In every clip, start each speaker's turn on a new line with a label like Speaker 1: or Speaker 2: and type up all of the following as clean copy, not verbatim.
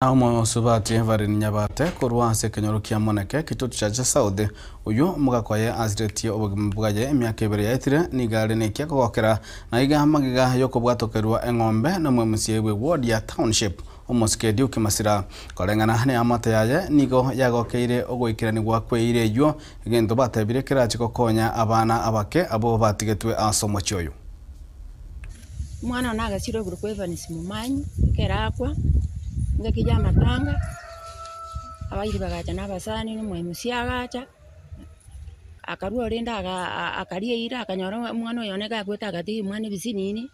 Speaker 1: Omosubati Evelyn Nyabate korwa ase ekenyoro kia Moneke, Kitutu Chache South, oyio omogaka oye asiretie obogima bwaye emiaka ebere yaetire, nigo are nekia kogokera na iga magega yokobwatokerwa eng'ombe nomwemusia bwe ward ya Township omosike Duke Masira. Koreng'ana neamate yaye nigo yagokeire ogoikeranigwa kweira eyio, egento batebire kerache gokonya abana abake abwo batigetwe ase omochie oyo.
Speaker 2: Omwana one agachire okorokwa Evans Momanyi, ekero akwa, engaki ya amatanga, abairi bagacha na abasani na omoemusia agacha, akarwa rende aga akaria eira akanyora omwana oyo one gakwete agatiga omwana ebisinini,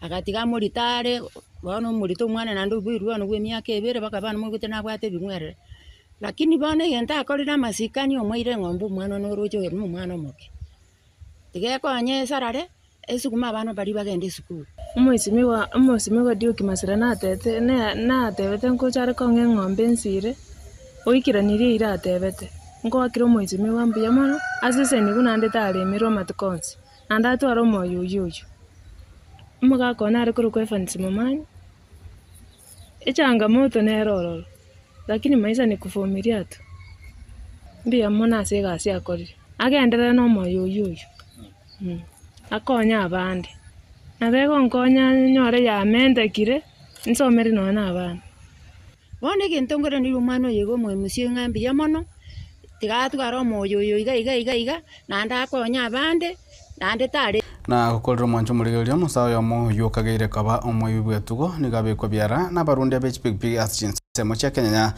Speaker 2: agatiga amorito are, bono omorito omwana naende oboirwe bono bwa emiaka ebere mpaka bono moigwete nabwate ebing'werere. Lakini bono egento akorire amasikani omoire eng'ombe omwana one oroche oyo na omwana omoke. Tiga ekonye esarare, esukume abana baria bagende esukuru.
Speaker 3: Omoisimigwa omoisimigwa Duke Masira natete ne natebete nkocha are kong'a eng'ombe ensire, oikeranirie eira atebete, nkoakera omoisimigwa mbuya mono, asesenigwe naende taremerwe amatuko onsi, naende atware omoyo oyio oyio. Omogaka one are korokwa Evans Momanyi, Echangamoto nere ororo, lakini maisha ni kuvumilia tu. Mbuya mono ase egasi akorire, agenderere na omoyo oyio oyio, akonye abande. Nabo egonkonya nyore yamentekire, nsomere nonya na abana.
Speaker 2: Bono egento nkoranderia omwana oyo iga omoemusie ng'a mbuya mono, tiga atware omoyo oyo iga iga iga iga, naende akonye abande, naende tare.
Speaker 1: Na gokorera omwancho omorigereria omosae oyomo oyio okageire koba omoibi bw'etugo, nigo abekwa biara nabarundia be chipigipigi ase chinsemo chia Kenyanya.